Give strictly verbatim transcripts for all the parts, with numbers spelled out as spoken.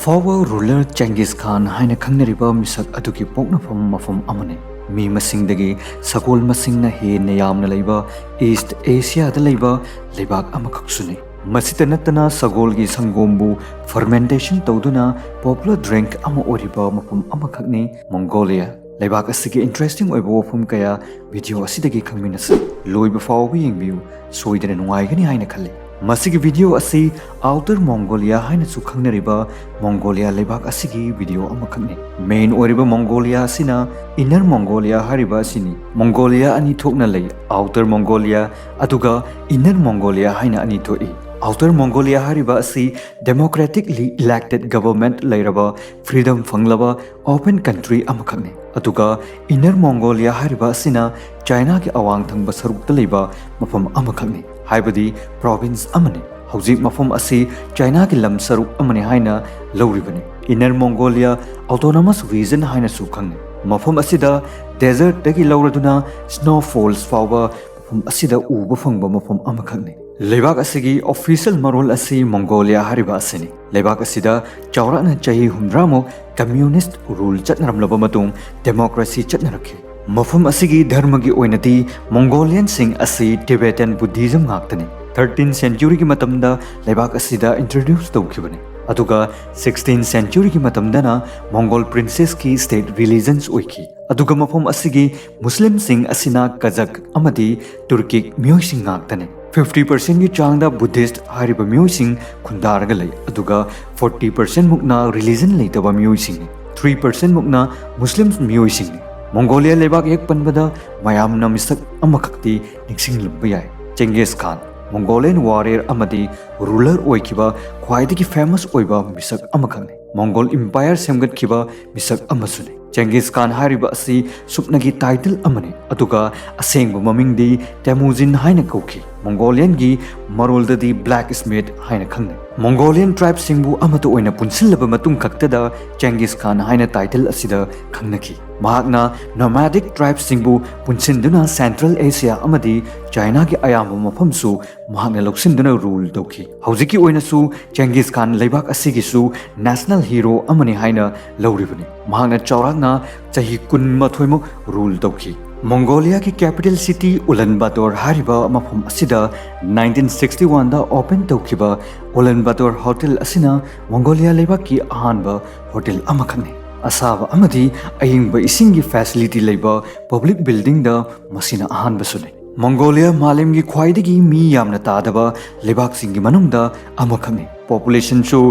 ꯐꯥꯎꯕ ꯔꯨꯂꯔ ꯆꯦꯡꯒꯤꯁ ꯈꯥꯟ ꯍꯥꯏꯅ ꯈꯪꯅꯔꯤꯕ ꯃꯤꯁꯛ ꯑꯗꯨꯒꯤ ꯄꯣꯛꯅꯐꯝ ꯃꯐꯝ ꯑꯃꯅꯤ꯫ ꯃꯤ ꯃꯁꯤꯡꯗꯒꯤ ꯁꯒꯣꯜ ꯃꯁꯤꯡꯅ ꯍꯦꯟꯅ ꯌꯥꯝꯅ ꯂꯩꯕ ꯏꯁ꯭ꯠ ꯑꯦꯁꯤꯌꯥꯗ ꯂꯩꯕ ꯂꯩꯕꯥꯛ ꯑꯃꯈꯛꯁꯨꯅꯤ꯫ ꯃꯁꯤꯇ ꯅꯠꯇꯅ ꯁꯒꯣꯜꯒꯤ ꯁꯪꯒꯣꯝꯕꯨ ꯐꯔꯃꯦꯟꯇꯦꯁꯟ ꯇꯧꯗꯨꯅ ꯄꯣꯄꯨꯂꯔ ꯗ꯭ꯔꯤꯡꯛ ꯑꯃ ꯑꯣꯏꯔꯤꯕ ꯃꯐꯝ ꯑꯃꯈꯛꯅꯤ ꯃꯣꯡꯒꯣꯂꯤꯌꯥ꯫ ꯂꯩꯕꯥꯛ ꯑꯁꯤꯒꯤ ꯏꯟꯇꯔꯦꯁꯇꯤꯡ ꯑꯣꯏꯕ ꯋꯥꯐꯝ ꯀꯌꯥ ꯚꯤꯗꯤꯑꯣ ꯑꯁꯤꯗꯒꯤ ꯈꯪꯃꯤꯟꯅꯁꯤ꯫ ꯂꯣꯏꯕ ꯐꯥꯎꯕ ꯌꯦꯡꯕꯤꯌꯨ, ꯁꯣꯏꯗꯅ ꯅꯨꯡꯉꯥꯏꯒꯅꯤ ꯍꯥꯏꯅ ꯈꯜꯂꯤ꯫ ꯃꯁꯤꯒꯤ ꯚꯤꯗꯤꯑꯣ ꯑꯁꯤ ꯑꯥꯎꯇꯔ ꯃꯣꯡꯒꯣꯂꯤꯌꯥ ꯍꯥꯏꯅꯁꯨ ꯈꯪꯅꯔꯤꯕ ꯃꯣꯡꯒꯣꯂꯤꯌꯥ ꯂꯩꯕꯥꯛ ꯑꯁꯤꯒꯤ ꯚꯤꯗꯤꯑꯣ ꯑꯃꯈꯛꯅꯤ꯫ ꯃꯦꯟ ꯑꯣꯏꯔꯤꯕ ꯃꯣꯡꯒꯣꯂꯤꯌꯥ ꯑꯁꯤꯅ ꯏꯟꯅꯔ ꯃꯣꯡꯒꯣꯂꯤꯌꯥ ꯍꯥꯏꯔꯤꯕ ꯑꯁꯤꯅꯤ꯫ ꯃꯣꯡꯒꯣꯂꯤꯌꯥ ꯑꯅꯤ ꯊꯣꯛꯅ ꯂꯩ, ꯑꯥꯎꯇꯔ ꯃꯣꯡꯒꯣꯂꯤꯌꯥ ꯑꯗꯨꯒ ꯏꯟꯅꯔ ꯃꯣꯡꯒꯣꯂꯤꯌꯥ ꯍꯥꯏꯅ ꯑꯅꯤ ꯊꯣꯛꯏ꯫ ꯑꯥꯎꯇꯔ ꯃꯣꯡꯒꯣꯂꯤꯌꯥ ꯍꯥꯏꯔꯤꯕ ꯑꯁꯤ ꯗꯦꯃꯣꯀ꯭ꯔꯦꯇꯤꯛꯂꯤ ꯏꯂꯦꯛꯇꯦꯗ ꯒꯚꯔꯟꯃꯦꯟꯠ ꯂꯩꯔꯕ ꯐ꯭ꯔꯤꯗꯝ ꯐꯪꯂꯕ ꯑꯣꯄꯟ ꯀꯟꯇ꯭ꯔꯤ ꯑꯃꯈꯛꯅꯤ꯫ ꯑꯗꯨꯒ ꯏꯟꯅꯔ ꯃꯣꯡꯒꯣꯂꯤꯌꯥ ꯍꯥꯏꯔꯤꯕ ꯑꯁꯤꯅ ꯆꯥꯏꯅꯥꯒꯤ ꯑꯋꯥꯡ ꯊꯪꯕ ꯁꯔꯨꯛꯇ ꯂꯩꯕ ꯃꯐꯝ ꯑꯃꯈꯛꯅꯤ, ꯍꯥꯏꯕꯗꯤ ꯄ꯭ꯔꯣꯚꯤꯟꯁ ꯑꯃꯅꯤ꯫ ꯍꯧꯖꯤꯛ ꯃꯐꯝ ꯑꯁꯤ ꯆꯥꯏꯅꯥꯒꯤ ꯂꯝ ꯁꯔꯨꯛ ꯑꯃꯅꯤ ꯍꯥꯏꯅ ꯂꯧꯔꯤꯕꯅꯤ꯫ ꯏꯟꯅꯔ ꯃꯣꯡꯒꯣꯂꯤꯌꯥ ꯑꯣꯇꯣꯅꯣꯃꯁ ꯔꯤꯖꯟ ꯍꯥꯏꯅꯁꯨ ꯈꯪꯅꯩ꯫ ꯃꯐꯝ ꯑꯁꯤꯗ ꯗꯦꯖꯔꯠꯇꯒꯤ ꯂꯧꯔꯗꯨꯅ ꯁ꯭ꯅꯣ ꯐꯣꯜꯁ ꯐꯥꯎꯕ ꯃꯐꯝ ꯑꯁꯤꯗ ꯎꯕ ꯐꯪꯕ ꯃꯐꯝ ꯑꯃꯈꯛꯅꯤ꯫ ꯂꯩꯕꯥꯛ ꯑꯁꯤꯒꯤ ꯑꯣꯐꯤꯁꯤꯌꯦꯜ ꯃꯔꯣꯜ ꯑꯁꯤ ꯃꯣꯡꯒꯣꯂꯤꯌꯥ ꯍꯥꯏꯔꯤꯕ ꯑꯁꯤꯅꯤ꯫ ꯂꯩꯕꯥꯛ ꯑꯁꯤꯗ ꯆꯥꯎꯔꯥꯛꯅ ꯆꯍꯤ ꯍꯨꯝꯗ꯭ꯔꯥꯃꯨꯛ ꯀꯝꯌꯨꯅꯤꯁ꯭ꯠ ꯔꯨꯜ ꯆꯠꯅꯔꯝꯂꯕ ꯃꯇꯨꯡ ꯗꯦꯃꯣꯀ꯭ꯔꯦꯁꯤ ꯆꯠꯅꯔꯛꯈꯤ꯫ ꯃꯐꯝ ꯑꯁꯤꯒꯤ ꯙꯔꯃꯒꯤ ꯑꯣꯏꯅꯗꯤ ꯃꯣꯡꯒꯣꯂꯤꯌꯟꯁꯤꯡ ꯑꯁꯤ ꯇꯤꯕꯦꯇꯟ ꯕꯨꯙꯤꯖꯝ ꯉꯥꯛꯇꯅꯤ꯫ ꯊꯥꯔꯇꯤꯟ ꯁꯦꯟꯆꯨꯔꯤꯒꯤ ꯃꯇꯝꯗ ꯂꯩꯕꯥꯛ ꯑꯁꯤꯗ ꯏꯟꯇ꯭ꯔꯣꯗ꯭ꯌꯨꯁ ꯇꯧꯈꯤꯕꯅꯤ, ꯑꯗꯨꯒ ꯁꯤꯛꯁꯇꯤꯟ ꯁꯦꯟꯆꯨꯔꯤꯒꯤ ꯃꯇꯝꯗꯅ ꯃꯣꯡꯒꯣꯜ ꯄ꯭ꯔꯤꯟꯁꯦꯁꯀꯤ ꯁ꯭ꯇꯦꯠ ꯔꯤꯂꯤꯖꯟꯁ ꯑꯣꯏꯈꯤ꯫ ꯑꯗꯨꯒ ꯃꯐꯝ ꯑꯁꯤꯒꯤ ꯃꯨꯁꯂꯤꯝꯁꯤꯡ ꯑꯁꯤꯅ ꯀꯖꯛ ꯑꯃꯗꯤ ꯇꯨꯔꯀꯤꯛ ꯃꯤꯑꯣꯏꯁꯤꯡ ꯉꯥꯛꯇꯅꯤ꯫ ꯐꯤꯐꯇꯤ ꯄꯔꯁꯦꯟꯒꯤ ꯆꯥꯡꯗ ꯕꯨꯙꯤꯁ꯭ꯠ ꯍꯥꯏꯔꯤꯕ ꯃꯤꯑꯣꯏꯁꯤꯡ ꯈꯨꯟꯗꯥꯔꯒ ꯂꯩ, ꯑꯗꯨꯒ ꯐꯣꯔꯇꯤ ꯄꯔꯁꯦꯟ ꯃꯨꯛꯅ ꯔꯤꯂꯤꯖꯟ ꯂꯩꯇꯕ ꯃꯤꯑꯣꯏꯁꯤꯡꯅꯤ꯫ ꯊ꯭ꯔꯤ ꯄꯔꯁꯦꯟ ꯃꯨꯛꯅ ꯃꯨꯁꯂꯤꯝ ꯃꯤꯑꯣꯏꯁꯤꯡꯅꯤ꯫ ꯃꯣꯡꯒꯣꯂꯤꯌꯥ ꯂꯩꯕꯥꯛ ꯍꯦꯛ ꯄꯟꯕꯗ ꯃꯌꯥꯝꯅ ꯃꯤꯁꯛ ꯑꯃꯈꯛꯇꯤ ꯅꯤꯡꯁꯤꯡꯂꯝꯕ ꯌꯥꯏ, ꯆꯦꯡꯒꯤꯁ ꯈꯥꯟ꯫ ꯃꯣꯡꯒꯣꯂꯤꯌꯟ ꯋꯥꯔꯤꯌꯔ ꯑꯃꯗꯤ ꯔꯨꯂꯔ ꯑꯣꯏꯈꯤꯕ ꯈ꯭ꯋꯥꯏꯗꯒꯤ ꯐꯦꯃꯁ ꯑꯣꯏꯕ ꯃꯤꯁꯛ ꯑꯃꯈꯛꯅꯤ꯫ ꯃꯣꯡꯒꯣꯜ ꯏꯝꯄꯥꯌꯔ ꯁꯦꯝꯒꯠꯈꯤꯕ ꯃꯤꯁꯛ ꯑꯃꯁꯨꯅꯤ꯫ ꯆꯦꯡꯒꯤꯁ ꯈꯥꯟ ꯍꯥꯏꯔꯤꯕ ꯑꯁꯤ ꯁꯨꯞꯅꯒꯤ ꯇꯥꯏꯇꯜ ꯑꯃꯅꯤ, ꯑꯗꯨꯒ ꯑꯁꯦꯡꯕ ꯃꯃꯤꯡꯗꯤ ꯇꯦꯃꯨꯖꯤꯟ ꯍꯥꯏꯅ ꯀꯧꯈꯤ꯫ ꯃꯣꯡꯒꯣꯂꯤꯌꯟꯒꯤ ꯃꯔꯣꯜꯗꯗꯤ ꯕ꯭ꯂꯦꯛ ꯁ꯭ꯃꯤꯊ ꯍꯥꯏꯅ ꯈꯪꯅꯩ꯫ ꯃꯣꯡꯒꯣꯂꯤꯌꯟ ꯇ꯭ꯔꯥꯏꯕꯁꯤꯡꯕꯨ ꯑꯃꯠꯇ ꯑꯣꯏꯅ ꯄꯨꯟꯁꯤꯜꯂꯕ ꯃꯇꯨꯡ ꯈꯛꯇꯗ ꯆꯦꯡꯒꯤꯁ ꯈꯥꯟ ꯍꯥꯏꯅ ꯇꯥꯏꯇꯜ ꯑꯁꯤꯗ ꯈꯪꯅꯈꯤ꯫ ꯃꯍꯥꯛꯅ ꯅꯣꯃꯥꯗꯤꯛ ꯇ꯭ꯔꯥꯏꯕꯁꯤꯡꯕꯨ ꯄꯨꯟꯁꯤꯟꯗꯨꯅ ꯁꯦꯟꯇ꯭ꯔꯦꯜ ꯑꯦꯁꯤꯌꯥ ꯑꯃꯗꯤ ꯆꯥꯏꯅꯥꯒꯤ ꯑꯌꯥꯝꯕ ꯃꯐꯝꯁꯨ ꯃꯍꯥꯛꯅ ꯂꯧꯁꯤꯟꯗꯨꯅ ꯔꯨꯜ ꯇꯧꯈꯤ꯫ ꯍꯧꯖꯤꯛꯀꯤ ꯑꯣꯏꯅꯁꯨ ꯆꯦꯡꯒꯤꯁ ꯈꯥꯟ ꯂꯩꯕꯥꯛ ꯑꯁꯤꯒꯤꯁꯨ ꯅꯦꯁꯅꯦꯜ ꯍꯤꯔꯣ ꯑꯃꯅꯤ ꯍꯥꯏꯅ ꯂꯧꯔꯤꯕꯅꯤ꯫ ꯃꯍꯥꯛꯅ ꯆꯥꯎꯔꯥꯛꯅ ꯆꯍꯤ ꯀꯨꯟꯃꯥꯊꯣꯏꯃꯨꯛ ꯔꯨꯜ ꯇꯧꯈꯤ꯫ ꯃꯣꯡꯒꯣꯂꯤꯌꯥꯒꯤ ꯀꯦꯄꯤꯇꯦꯜ ꯁꯤꯇꯤ ꯎꯂꯟ ꯕꯥꯇꯣꯔ ꯍꯥꯏꯔꯤꯕ ꯃꯐꯝ ꯑꯁꯤꯗ ꯅꯥꯏꯟꯇꯤꯟ ꯁꯤꯛꯁꯇꯤ ꯋꯥꯟꯗ ꯑꯣꯄꯟ ꯇꯧꯈꯤꯕ ꯎꯂꯟ ꯕꯥꯇꯣꯔ ꯍꯣꯇꯦꯜ ꯑꯁꯤꯅ ꯃꯣꯡꯒꯣꯂꯤꯌꯥ ꯂꯩꯕꯥꯛꯀꯤ ꯑꯍꯥꯟꯕ ꯍꯣꯇꯦꯜ ꯑꯃꯈꯛꯅꯤ꯫ ꯑꯁꯥꯕ ꯑꯃꯗꯤ ꯑꯏꯪꯕ ꯏꯁꯤꯡꯒꯤ ꯐꯦꯁꯤꯂꯤꯇꯤ ꯂꯩꯕ ꯄꯕ꯭ꯂꯤꯛ ꯕꯤꯜꯗꯤꯡꯗ ꯃꯁꯤꯅ ꯑꯍꯥꯟꯕꯁꯨꯅꯤ꯫ ꯃꯣꯡꯒꯣꯂꯤꯌꯥ ꯃꯥꯂꯦꯝꯒꯤ ꯈ꯭ꯋꯥꯏꯗꯒꯤ ꯃꯤ ꯌꯥꯝꯅ ꯇꯥꯗꯕ ꯂꯩꯕꯥꯛꯁꯤꯡꯒꯤ ꯃꯅꯨꯡꯗ ꯑꯃꯈꯛꯅꯤ꯫ ꯄꯣꯄꯨꯂꯦꯁꯟꯁꯨ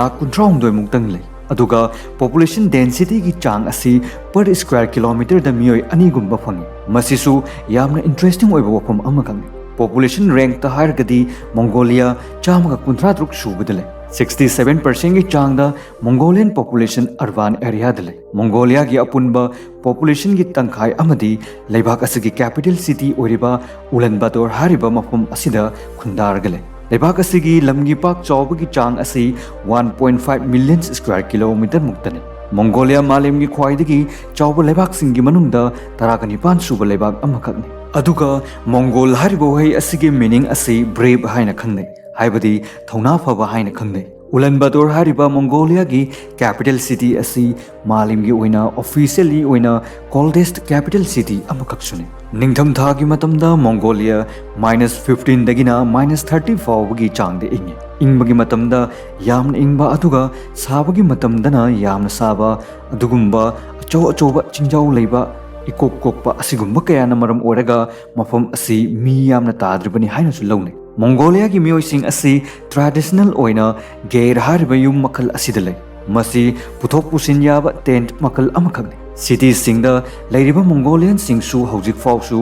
ꯂꯥꯈ ꯀꯨꯟꯊ꯭ꯔꯥꯍꯨꯝꯗꯣꯏ ꯃꯨꯛꯇꯪ ꯂꯩ꯫ ꯑꯗꯨꯒ ꯄꯣꯄꯨꯂꯦꯁꯟ ꯗꯦꯟꯁꯤꯇꯤꯒꯤ ꯆꯥꯡ ꯑꯁꯤ ꯄꯔ ꯁ꯭ꯀ꯭ꯋꯥꯔ ꯀꯤꯂꯣꯃꯤꯇꯔꯗ ꯃꯤꯑꯣꯏ ꯑꯅꯤꯒꯨꯝꯕ ꯐꯪꯏ꯫ ꯃꯁꯤꯁꯨ ꯌꯥꯝꯅ ꯏꯟꯇꯔꯦꯁꯇꯤꯡ ꯑꯣꯏꯕ ꯋꯥꯐꯝ ꯑꯃꯈꯛꯅꯤ꯫ ꯄꯣꯄꯨꯂꯦꯁꯟ ꯔꯦꯡꯛꯇ ꯍꯥꯏꯔꯒꯗꯤ ꯃꯣꯡꯒꯣꯂꯤꯌꯥ ꯆꯥꯝꯃꯒ ꯀꯨꯟꯊ꯭ꯔꯥ ꯇꯔꯨꯛ ꯁꯨꯕꯗ ꯂꯩ꯫ ꯁꯤꯛꯁꯇꯤ ꯁꯚꯦꯟ ꯄꯔꯁꯦꯟꯒꯤ ꯆꯥꯡꯗ ꯃꯣꯡꯒꯣꯂꯤꯌꯟ ꯄꯣꯄꯨꯂꯦꯁꯟ ꯑꯔꯕꯥꯟ ꯑꯦꯔꯤꯌꯥꯗ ꯂꯩ꯫ ꯃꯣꯡꯒꯣꯂꯤꯌꯥꯒꯤ ꯑꯄꯨꯟꯕ ꯄꯣꯄꯨꯂꯦꯁꯟꯒꯤ ꯇꯪꯈꯥꯏ ꯑꯃꯗꯤ ꯂꯩꯕꯥꯛ ꯑꯁꯤꯒꯤ ꯀꯦꯄꯤꯇꯦꯜ ꯁꯤꯇꯤ ꯑꯣꯏꯔꯤꯕ ꯎꯂꯟ ꯕꯥꯇꯣꯔ ꯍꯥꯏꯔꯤꯕ ꯃꯐꯝ ꯑꯁꯤꯗ ꯈꯨꯟꯗꯥꯔꯒ ꯂꯩ꯫ ꯂꯩꯕꯥꯛ ꯑꯁꯤꯒꯤ ꯂꯝꯒꯤ ꯄꯥꯛ ꯆꯥꯎꯕꯒꯤ ꯆꯥꯡ ꯑꯁꯤ one point five million square kilometre ꯃꯨꯛꯇꯅꯤ꯫ ꯃꯣꯡꯒꯣꯂꯤꯌꯥ ꯃꯥꯂꯦꯝꯒꯤ ꯈ꯭ꯋꯥꯏꯗꯒꯤ ꯆꯥꯎꯕ ꯂꯩꯕꯥꯛꯁꯤꯡꯒꯤ ꯃꯅꯨꯡꯗ ꯇꯔꯥꯒ ꯅꯤꯄꯥꯟ ꯁꯨꯕ ꯂꯩꯕꯥꯛ ꯑꯃꯈꯛꯅꯤ꯫ ꯑꯗꯨꯒ ꯃꯣꯡꯒꯣꯜ ꯍꯥꯏꯔꯤꯕ ꯋꯥꯍꯩ ꯑꯁꯤꯒꯤ ꯃꯤꯅꯤꯡ ꯑꯁꯤ ꯕ꯭ꯔꯦꯕ ꯍꯥꯏꯅ ꯈꯪꯅꯩ, ꯍꯥꯏꯕꯗꯤ ꯊꯧꯅꯥ ꯐꯕ ꯍꯥꯏꯅ ꯈꯪꯅꯩ꯫ ꯎꯂꯟ ꯕꯥꯇꯣꯔ ꯍꯥꯏꯔꯤꯕ ꯃꯣꯡꯒꯣꯂꯤꯌꯥꯒꯤ ꯀꯦꯄꯤꯇꯦꯜ ꯁꯤꯇꯤ ꯑꯁꯤ ꯃꯥꯂꯦꯝꯒꯤ ꯑꯣꯏꯅ ꯑꯣꯐꯤꯁꯤꯌꯦꯜꯂꯤ ꯑꯣꯏꯅ ꯀꯣꯜꯗꯦꯁ ꯀꯦꯄꯤꯇꯦꯜ ꯁꯤꯇꯤ ꯑꯃꯈꯛꯁꯨꯅꯤ꯫ ꯅꯤꯡꯊꯝꯊꯥꯒꯤ ꯃꯇꯝꯗ ꯃꯣꯡꯒꯣꯂꯤꯌꯥ ꯃꯥꯏꯅꯁ ꯐꯤꯐꯇꯤꯟꯗꯒꯤꯅ ꯃꯥꯏꯅꯁ ꯊꯥꯔꯇꯤ ꯐꯥꯎꯕꯒꯤ ꯆꯥꯡꯗ ꯏꯪꯉꯤ꯫ ꯏꯪꯕꯒꯤ ꯃꯇꯝꯗ ꯌꯥꯝꯅ ꯏꯪꯕ, ꯑꯗꯨꯒ ꯁꯥꯕꯒꯤ ꯃꯇꯝꯗꯅ ꯌꯥꯝꯅ ꯁꯥꯕ, ꯑꯗꯨꯒꯨꯝꯕ ꯑꯆꯧ ꯑꯆꯧꯕ ꯆꯤꯡꯖꯥꯎ ꯂꯩꯕ, ꯏꯀꯣꯛ ꯀꯣꯛꯄ ꯑꯁꯤꯒꯨꯝꯕ ꯀꯌꯥꯅ ꯃꯔꯝ ꯑꯣꯏꯔꯒ ꯃꯐꯝ ꯑꯁꯤ ꯃꯤ ꯌꯥꯝꯅ ꯇꯥꯗ꯭ꯔꯤꯕꯅꯤ ꯍꯥꯏꯅꯁꯨ ꯂꯧꯅꯩ꯫ ꯃꯣꯡꯒꯣꯂꯤꯌꯥꯒꯤ ꯃꯤꯑꯣꯏꯁꯤꯡ ꯑꯁꯤ ꯇ꯭ꯔꯦꯗꯤꯁꯅꯦꯜ ꯑꯣꯏꯅ ꯒꯦꯔ ꯍꯥꯏꯔꯤꯕ ꯌꯨꯝ ꯃꯈꯜ ꯑꯁꯤꯗ ꯂꯩ꯫ ꯃꯁꯤ ꯄꯨꯊꯣꯛ ꯄꯨꯁꯤꯟ ꯌꯥꯕ ꯇꯦꯟꯠ ꯃꯈꯜ ꯑꯃꯈꯛꯅꯤ꯫ ꯁꯤꯇꯤꯁꯤꯡꯗ ꯂꯩꯔꯤꯕ ꯃꯣꯡꯒꯣꯂꯤꯌꯟꯁꯤꯡꯁꯨ ꯍꯧꯖꯤꯛ ꯐꯥꯎꯁꯨ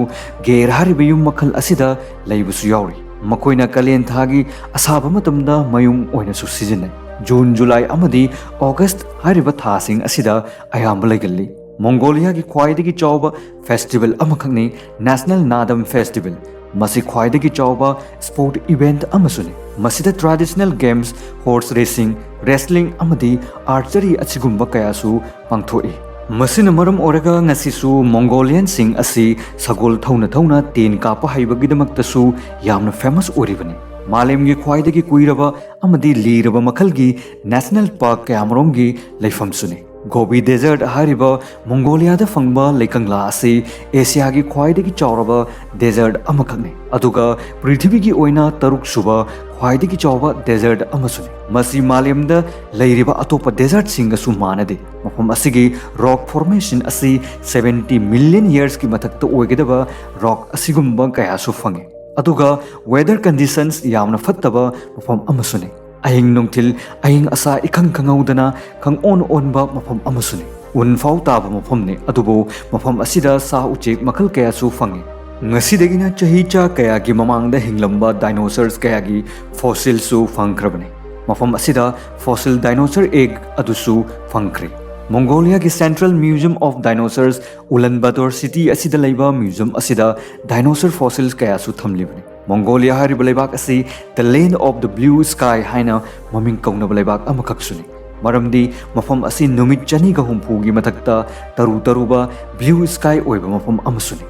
ꯒꯦꯔ ꯍꯥꯏꯔꯤꯕ ꯌꯨꯝ ꯃꯈꯜ ꯑꯁꯤꯗ ꯂꯩꯕꯁꯨ ꯌꯥꯎꯔꯤ꯫ ꯃꯈꯣꯏꯅ ꯀꯥꯂꯦꯟ ꯊꯥꯒꯤ ꯑꯁꯥꯕ ꯃꯇꯝꯗ ꯃꯌꯨꯝ ꯑꯣꯏꯅꯁꯨ ꯁꯤꯖꯤꯟꯅꯩ꯫ ꯖꯨꯟ, ꯖꯨꯂꯥꯏ ꯑꯃꯗꯤ ꯑꯣꯒꯁꯠ ꯍꯥꯏꯔꯤꯕ ꯊꯥꯁꯤꯡ ꯑꯁꯤꯗ ꯑꯌꯥꯝꯕ ꯂꯩꯒꯜꯂꯤ꯫ ꯃꯣꯡꯒꯣꯂꯤꯌꯥꯒꯤ ꯈ꯭ꯋꯥꯏꯗꯒꯤ ꯆꯥꯎꯕ ꯐꯦꯁꯇꯤꯚꯦꯜ ꯑꯃꯈꯛꯅꯤ ꯅꯦꯁꯅꯦꯜ ꯅꯥꯗꯝ ꯐꯦꯁꯇꯤꯚꯦꯜ꯫ ꯃꯁꯤ ꯈ꯭ꯋꯥꯏꯗꯒꯤ ꯆꯥꯎꯕ sport event ꯑꯃꯁꯨꯅꯤ꯫ ꯃꯁꯤꯗ traditional games, horse racing, wrestling ꯑꯃꯗꯤ archery ꯑꯁꯤꯒꯨꯝꯕ ꯀꯌꯥꯁꯨ ꯄꯥꯡꯊꯣꯛꯏ꯫ ꯃꯁꯤꯅ ꯃꯔꯝ ꯑꯣꯏꯔꯒ ꯉꯁꯤꯁꯨ Mongolianꯁꯤꯡ ꯑꯁꯤ ꯁꯒꯣꯜ ꯊꯧꯅ ꯊꯧꯅ ꯇꯦꯟ ꯀꯥꯞꯄ ꯍꯩꯕꯒꯤꯗꯃꯛꯇꯁꯨ ꯌꯥꯝꯅ famous ꯑꯣꯏꯔꯤꯕꯅꯤ꯫ ꯃꯥꯂꯦꯝꯒꯤ ꯈ꯭ꯋꯥꯏꯗꯒꯤ ꯀꯨꯏꯔꯕ ꯑꯃꯗꯤ ꯂꯤꯔꯕ ꯃꯈꯜꯒꯤ national park ꯀꯌꯥꯃꯔꯣꯝꯒꯤ ꯂꯩꯐꯝꯁꯨꯅꯤ꯫ Gobi Desert ꯍꯥꯏꯔꯤꯕ Mongoliaꯗ ꯐꯪꯕ ꯂꯩꯀꯪꯂꯥ ꯑꯁꯤ Asiaꯒꯤ ꯈ꯭ꯋꯥꯏꯗꯒꯤ ꯆꯥꯎꯔꯕ desert ꯑꯃꯈꯛꯅꯤ, ꯑꯗꯨꯒ ꯄ꯭ꯔꯤꯊꯤꯕꯤꯒꯤ ꯑꯣꯏꯅ ꯇꯔꯨꯛꯁꯨꯕ ꯈ꯭ꯋꯥꯏꯗꯒꯤ ꯆꯥꯎꯕ desert ꯑꯃꯁꯨꯅꯤ꯫ ꯃꯁꯤ ꯃꯥꯂꯦꯝꯗ ꯂꯩꯔꯤꯕ ꯑꯇꯣꯞꯄ desertꯁꯤꯡꯒꯁꯨ ꯃꯥꯟꯅꯗꯦ꯫ ꯃꯐꯝ ꯑꯁꯤꯒꯤ rock formation ꯑꯁꯤ seventy million yearsꯀꯤ ꯃꯊꯛꯇ ꯑꯣꯏꯒꯗꯕ rock ꯑꯁꯤꯒꯨꯝꯕ ꯀꯌꯥꯁꯨ ꯐꯪꯉꯤ꯫ ꯑꯗꯨꯒ weather conditions ꯌꯥꯝꯅ ꯐꯠꯇꯕ ꯃꯐꯝ ꯑꯃꯁꯨꯅꯤ꯫ ꯑꯍꯤꯡ ꯅꯨꯡꯊꯤꯜ, ꯑꯏꯪ ꯑꯁꯥ ꯏꯈꯪ ꯈꯪꯍꯧꯗꯅ ꯈꯪꯑꯣꯟ ꯑꯣꯟꯕ ꯃꯐꯝ ꯑꯃꯁꯨꯅꯤ꯫ ꯎꯟ ꯐꯥꯎ ꯇꯥꯕ ꯃꯐꯝꯅꯤ, ꯑꯗꯨꯕꯨ ꯃꯐꯝ ꯑꯁꯤꯗ ꯁꯥ ꯎꯆꯦꯛ ꯃꯈꯜ ꯀꯌꯥꯁꯨ ꯐꯪꯉꯤ꯫ ꯉꯁꯤꯗꯒꯤꯅ ꯆꯍꯤ ꯆꯥ ꯀꯌꯥꯒꯤ ꯃꯃꯥꯡꯗ ꯍꯤꯡꯂꯝꯕ dinosaurs ꯀꯌꯥꯒꯤ fossilꯁꯨ ꯐꯪꯈ꯭ꯔꯕꯅꯤ꯫ ꯃꯐꯝ ꯑꯁꯤꯗ fossil dinosaur egg ꯑꯗꯨꯁꯨ ꯐꯪꯈ꯭ꯔꯦ꯫ Mongoliaꯒꯤ Central Museum of Dinosaurs, Ulaanbaatar city ꯑꯁꯤꯗ ꯂꯩꯕ museum ꯑꯁꯤꯗ dinosaur fossils ꯀꯌꯥꯁꯨ ꯊꯝꯂꯤꯕꯅꯤ꯫ Mongolia ꯍꯥꯏꯔꯤꯕ ꯂꯩꯕꯥꯛ ꯑꯁꯤ the land of the blue sky ꯍꯥꯏꯅ ꯃꯃꯤꯡ ꯀꯧꯅꯕ ꯂꯩꯕꯥꯛ ꯑꯃꯈꯛꯁꯨꯅꯤ, ꯃꯔꯝꯗꯤ ꯃꯐꯝ ꯑꯁꯤ ꯅꯨꯃꯤꯠ ꯆꯅꯤꯒ ꯍꯨꯝꯐꯨꯒꯤ ꯃꯊꯛꯇ ꯇꯔꯨ ꯇꯔꯨꯕ blue sky ꯑꯣꯏꯕ ꯃꯐꯝ ꯑꯃꯁꯨꯅꯤ꯫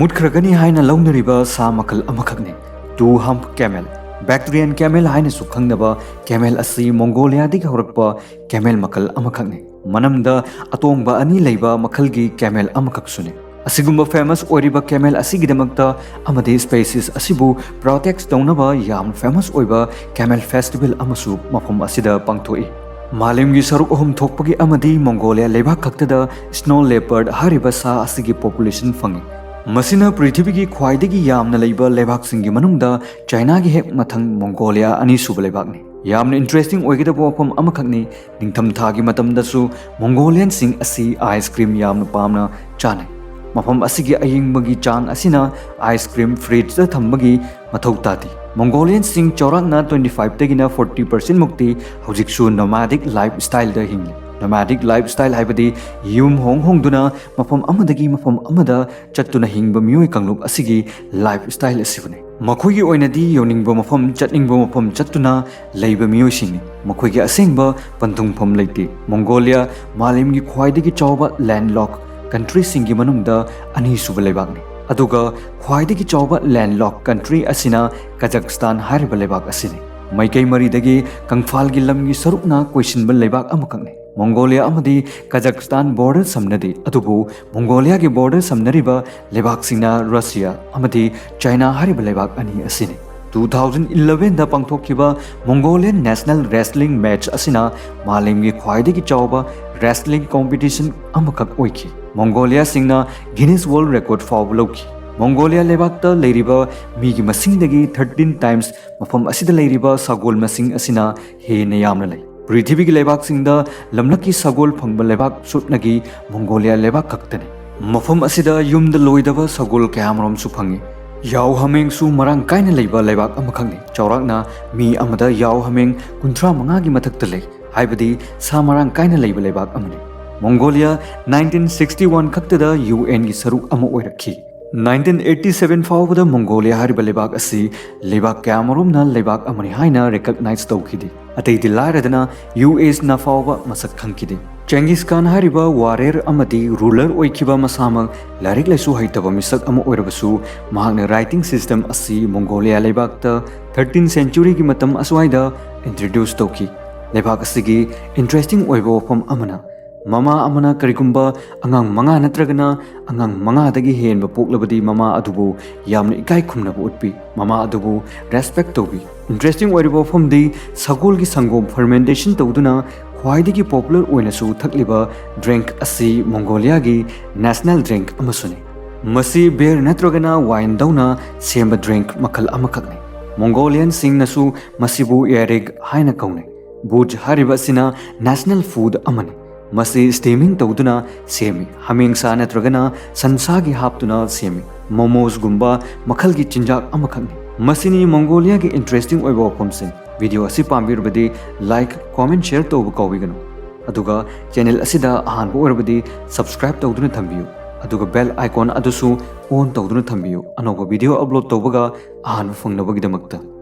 ꯃꯨꯠꯈ꯭ꯔꯒꯅꯤ ꯍꯥꯏꯅ ꯂꯧꯅꯔꯤꯕ ꯁꯥ ꯃꯈꯜ ꯑꯃꯈꯛꯅꯤ, two hump camel꯫ Bactrian camel ꯍꯥꯏꯅꯁꯨ ꯈꯪꯅꯕ camel ꯑꯁꯤ Mongoliaꯗꯒꯤ ꯍꯧꯔꯛꯄ camel ꯃꯈꯜ ꯑꯃꯈꯛꯅꯤ꯫ ꯃꯅꯝꯗ ꯑꯇꯣꯡꯕ ꯑꯅꯤ ꯂꯩꯕ ꯃꯈꯜꯒꯤ camel ꯑꯃꯈꯛꯁꯨꯅꯤ꯫ ꯑꯁꯤꯒꯨꯝꯕ famous ꯑꯣꯏꯔꯤꯕ camel ꯑꯁꯤꯒꯤꯗꯃꯛꯇ ꯑꯃꯗꯤ species ꯑꯁꯤꯕꯨ protect ꯇꯧꯅꯕ ꯌꯥꯝ famous ꯑꯣꯏꯕ camel festival ꯑꯃꯁꯨ ꯃꯐꯝ ꯑꯁꯤꯗ ꯄꯥꯡꯊꯣꯛꯏ꯫ ꯃꯥꯂꯦꯝꯒꯤ ꯁꯔꯨꯛ ꯑꯍꯨꯝ ꯊꯣꯛꯄꯒꯤ ꯑꯃꯗꯤ Mongolia ꯂꯩꯕꯥꯛ ꯈꯛꯇꯗ snow leopard ꯍꯥꯏꯔꯤꯕ ꯁꯥ ꯑꯁꯤꯒꯤ population ꯐꯪꯏ꯫ ꯃꯁꯤꯅ ꯄ꯭ꯔꯤꯊꯤꯕꯤꯒꯤ ꯈ꯭ꯋꯥꯏꯗꯒꯤ ꯌꯥꯝꯅ ꯂꯩꯕ ꯂꯩꯕꯥꯛꯁꯤꯡꯒꯤ ꯃꯅꯨꯡꯗ Chinaꯒꯤ ꯍꯦꯛ ꯃꯊꯪ Mongolia ꯑꯅꯤꯁꯨꯕ ꯂꯩꯕꯥꯛꯅꯤ꯫ ꯌꯥꯝꯅ interesting ꯑꯣꯏꯒꯗꯕ ꯋꯥꯐꯝ ꯑꯃꯈꯛꯅꯤ, ꯅꯤꯡꯊꯝꯊꯥꯒꯤ ꯃꯇꯝꯗꯁꯨ Mongolianꯁꯤꯡ ꯑꯁꯤ ice cream ꯌꯥꯝꯅ ꯄꯥꯝꯅ ꯆꯥꯅꯩ꯫ ꯃꯐꯝ ꯑꯁꯤꯒꯤ ꯑꯌꯤꯡꯕꯒꯤ ꯆꯥꯡ ꯑꯁꯤꯅ ice cream fridgeꯇ ꯊꯝꯕꯒꯤ ꯃꯊꯧ ꯇꯥꯗꯦ꯫ Mongolianꯁꯤꯡ ꯆꯥꯎꯔꯥꯛꯅ twenty fiveꯇꯒꯤꯅ forty percent ꯃꯨꯛꯇꯤ ꯍꯧꯖꯤꯛꯁꯨ nomadic lifestyleꯗ ꯍꯤꯡꯂꯤ꯫ Nomadic lifestyle ꯍꯥꯏꯕꯗꯤ ꯌꯨꯝ ꯍꯣꯡ ꯍꯣꯡꯗꯨꯅ ꯃꯐꯝ ꯑꯃꯗꯒꯤ ꯃꯐꯝ ꯑꯃꯗ ꯆꯠꯇꯨꯅ ꯍꯤꯡꯕ ꯃꯤꯑꯣꯏ ꯀꯥꯡꯂꯨꯞ ꯑꯁꯤꯒꯤ lifestyle ꯑꯁꯤꯕꯨꯅꯤ꯫ ꯃꯈꯣꯏꯒꯤ ꯑꯣꯏꯅꯗꯤ ꯌꯧꯅꯤꯡꯕ ꯃꯐꯝ, ꯆꯠꯅꯤꯡꯕ ꯃꯐꯝ ꯆꯠꯇꯨꯅ ꯂꯩꯕ ꯃꯤꯑꯣꯏꯁꯤꯡꯅꯤ꯫ ꯃꯈꯣꯏꯒꯤ ꯑꯁꯦꯡꯕ ꯄꯟꯊꯨꯡꯐꯝ ꯂꯩꯇꯦ꯫ ꯃꯣꯡꯒꯣꯂꯤꯌꯥ ꯃꯥꯂꯦꯝꯒꯤ ꯈ꯭ꯋꯥꯏꯗꯒꯤ ꯆꯥꯎꯕ landlocked countryꯁꯤꯡꯒꯤ ꯃꯅꯨꯡꯗ ꯑꯅꯤꯁꯨꯕ ꯂꯩꯕꯥꯛꯅꯤ꯫ ꯑꯗꯨꯒ ꯈ꯭ꯋꯥꯏꯗꯒꯤ ꯆꯥꯎꯕ landlocked country ꯑꯁꯤꯅ ꯀꯖꯥꯛꯁꯇꯥꯟ ꯍꯥꯏꯔꯤꯕ ꯂꯩꯕꯥꯛ ꯑꯁꯤꯅꯤ꯫ ꯃꯥꯏꯀꯩ ꯃꯔꯤꯗꯒꯤ ꯀꯪꯐꯥꯜꯒꯤ ꯂꯝꯒꯤ ꯁꯔꯨꯛꯅ ꯀꯣꯏꯁꯤꯟꯕ ꯂꯩꯕꯥꯛ ꯑꯃꯈꯛꯅꯤ꯫ ꯃꯣꯡꯒꯣꯂꯤꯌꯥ ꯑꯃꯗꯤ ꯀꯖꯥꯛꯁꯇꯥꯟ border ꯁꯝꯅꯗꯦ, ꯑꯗꯨꯕꯨ ꯃꯣꯡꯒꯣꯂꯤꯌꯥꯒꯤ border ꯁꯝꯅꯔꯤꯕ ꯂꯩꯕꯥꯛꯁꯤꯡꯅ ꯔꯁꯤꯌꯥ ꯑꯃꯗꯤ ꯆꯥꯏꯅꯥ ꯍꯥꯏꯔꯤꯕ ꯂꯩꯕꯥꯛ ꯑꯅꯤ ꯑꯁꯤꯅꯤ꯫ Two thousand elevenꯗ ꯄꯥꯡꯊꯣꯛꯈꯤꯕ Mongolian national wrestling match ꯑꯁꯤꯅ ꯃꯥꯂꯦꯝꯒꯤ ꯈ꯭ꯋꯥꯏꯗꯒꯤ ꯆꯥꯎꯕ wrestling competition ꯑꯃꯈꯛ ꯑꯣꯏꯈꯤ꯫ ꯃꯣꯡꯒꯣꯂꯤꯌꯥꯁꯤꯡꯅ Guinness World Record ꯐꯥꯎꯕ ꯂꯧꯈꯤ꯫ ꯃꯣꯡꯒꯣꯂꯤꯌꯥ ꯂꯩꯕꯥꯛꯇ ꯂꯩꯔꯤꯕ ꯃꯤꯒꯤ ꯃꯁꯤꯡꯗꯒꯤ thirteen times ꯃꯐꯝ ꯑꯁꯤꯗ ꯂꯩꯔꯤꯕ ꯁꯒꯣꯜ ꯃꯁꯤꯡ ꯑꯁꯤꯅ ꯍꯦꯟꯅ ꯌꯥꯝꯅ ꯂꯩ꯫ ꯄ꯭ꯔꯤꯊꯤꯕꯤꯒꯤ ꯂꯩꯕꯥꯛꯁꯤꯡꯗ ꯂꯝꯂꯛꯀꯤ ꯁꯒꯣꯜ ꯐꯪꯕ ꯂꯩꯕꯥꯛ ꯁꯨꯞꯅꯒꯤ ꯃꯣꯡꯒꯣꯂꯤꯌꯥ ꯂꯩꯕꯥꯛ ꯈꯛꯇꯅꯤ꯫ ꯃꯐꯝ ꯑꯁꯤꯗ ꯌꯨꯝꯗ ꯂꯣꯏꯗꯕ ꯁꯒꯣꯜ ꯀꯌꯥꯃꯔꯨꯝꯁꯨ ꯐꯪꯏ꯫ ꯌꯥꯎ ꯍꯥꯃꯦꯡꯁꯨ ꯃꯔꯥꯡ ꯀꯥꯏꯅ ꯂꯩꯕ ꯂꯩꯕꯥꯛ ꯑꯃꯈꯛꯅꯤ꯫ ꯆꯥꯎꯔꯥꯛꯅ ꯃꯤ ꯑꯃꯗ ꯌꯥꯎ ꯍꯥꯃꯦꯡ ꯀꯨꯟꯊ꯭ꯔꯥ ꯃꯉꯥꯒꯤ ꯃꯊꯛꯇ ꯂꯩ, ꯍꯥꯏꯕꯗꯤ ꯁꯥ ꯃꯔꯥꯡ ꯀꯥꯏꯅ ꯂꯩꯕ ꯂꯩꯕꯥꯛ ꯑꯃꯅꯤ꯫ ꯃꯣꯡꯒꯣꯂꯤꯌꯥ nineteen sixty one ꯈꯛꯇꯗ UNꯒꯤ ꯁꯔꯨꯛ ꯑꯃ ꯑꯣꯏꯔꯛꯈꯤ꯫ Nineteen eighty seven ꯐꯥꯎꯕꯗ ꯃꯣꯡꯒꯣꯂꯤꯌꯥ ꯍꯥꯏꯔꯤꯕ ꯂꯩꯕꯥꯛ ꯑꯁꯤ ꯂꯩꯕꯥꯛ ꯀꯌꯥꯃꯔꯨꯝꯅ ꯂꯩꯕꯥꯛ ꯑꯃꯅꯤ ꯍꯥꯏꯅ recognize ꯇꯧꯈꯤꯗꯦ꯫ ꯑꯇꯩꯗꯤ ꯂꯥꯏꯔꯗꯅ USꯅ ꯐꯥꯎꯕ ꯃꯁꯛ ꯈꯪꯈꯤꯗꯦ꯫ ꯆꯦꯡꯒꯤꯁ ꯈꯥꯟ ꯍꯥꯏꯔꯤꯕ warrior ꯑꯃꯗꯤ ruler ꯑꯣꯏꯈꯤꯕ ꯃꯁꯥꯃꯛ ꯂꯥꯏꯔꯤꯛ ꯂꯥꯏꯁꯨ ꯍꯩꯇꯕ ꯃꯤꯁꯛ ꯑꯃ ꯑꯣꯏꯔꯕꯁꯨ, ꯃꯍꯥꯛꯅ writing system ꯑꯁꯤ ꯃꯣꯡꯒꯣꯂꯤꯌꯥ ꯂꯩꯕꯥꯛꯇ thirteenth centuryꯒꯤ ꯃꯇꯝ ꯑꯁ꯭ꯋꯥꯏꯗ introduce ꯇꯧꯈꯤ꯫ ꯂꯩꯕꯥꯛ ꯑꯁꯤꯒꯤ interesting ꯑꯣꯏꯕ ꯋꯥꯐꯝ ꯑꯃꯅ, ꯃꯃꯥ ꯑꯃꯅ ꯀꯔꯤꯒꯨꯝꯕ ꯑꯉꯥꯡ ꯃꯉꯥ ꯅꯠꯇ꯭ꯔꯒꯅ ꯑꯉꯥꯡ ꯃꯉꯥꯗꯒꯤ ꯍꯦꯟꯕ ꯄꯣꯛꯂꯕꯗꯤ ꯃꯃꯥ ꯑꯗꯨꯕꯨ ꯌꯥꯝꯅ ꯏꯀꯥꯏ ꯈꯨꯝꯅꯕ ꯎꯠꯄꯤ, ꯃꯃꯥ ꯑꯗꯨꯕꯨ respect ꯇꯧꯕꯤ꯫ Interesting ꯑꯣꯏꯔꯤꯕ ꯋꯥꯐꯝꯗꯤ, ꯁꯒꯣꯜꯒꯤ ꯁꯪꯒꯣꯝ fermentation ꯇꯧꯗꯨꯅ ꯈ꯭ꯋꯥꯏꯗꯒꯤ popular ꯑꯣꯏꯅꯁꯨ ꯊꯛꯂꯤꯕ drink ꯑꯁꯤ ꯃꯣꯡꯒꯣꯂꯤꯌꯥꯒꯤ national drink ꯑꯃꯁꯨꯅꯤ꯫ ꯃꯁꯤ beer ꯅꯠꯇ꯭ꯔꯒꯅ wine ꯗꯧꯅ ꯁꯦꯝꯕ drink ꯃꯈꯜ ꯑꯃꯈꯛꯅꯤ꯫ ꯃꯣꯡꯒꯣꯂꯤꯌꯟꯁꯤꯡꯅꯁꯨ ꯃꯁꯤꯕꯨ aereg ꯍꯥꯏꯅ ꯀꯧꯅꯩ꯫ Buz ꯍꯥꯏꯔꯤꯕ ꯑꯁꯤꯅ national food ꯑꯃꯅꯤ꯫ ꯃꯁꯤ steaming ꯇꯧꯗꯨꯅ ꯁꯦꯝꯃꯤ꯫ ꯍꯥꯃꯦꯡ ꯁꯥ ꯅꯠꯇ꯭ꯔꯒꯅ ꯁꯟꯁꯥꯒꯤ ꯍꯥꯞꯇꯨꯅ ꯁꯦꯝꯃꯤ꯫ Momosꯒꯨꯝꯕ ꯃꯈꯜꯒꯤ ꯆꯤꯟꯖꯥꯛ ꯑꯃꯈꯛꯅꯤ꯫ ꯃꯁꯤꯅꯤ ꯃꯣꯡꯒꯣꯂꯤꯌꯥꯒꯤ interesting ꯑꯣꯏꯕ ꯋꯥꯐꯝꯁꯤꯡ꯫ Video ꯑꯁꯤ ꯄꯥꯝꯕꯤꯔꯕꯗꯤ like, comment, share ꯇꯧꯕ ꯀꯥꯎꯕꯤꯒꯅꯨ꯫ ꯑꯗꯨꯒ channel ꯑꯁꯤꯗ ꯑꯍꯥꯟꯕ ꯑꯣꯏꯔꯕꯗꯤ subscribe ꯇꯧꯗꯨꯅ ꯊꯝꯕꯤꯌꯨ, ꯑꯗꯨꯒ bell icon ꯑꯗꯨꯁꯨ on ꯇꯧꯗꯨꯅ ꯊꯝꯕꯤꯌꯨ, ꯑꯅꯧꯕ video upload ꯇꯧꯕꯒ ꯑꯍꯥꯟꯕ ꯐꯪꯅꯕꯒꯤꯗꯃꯛꯇ꯫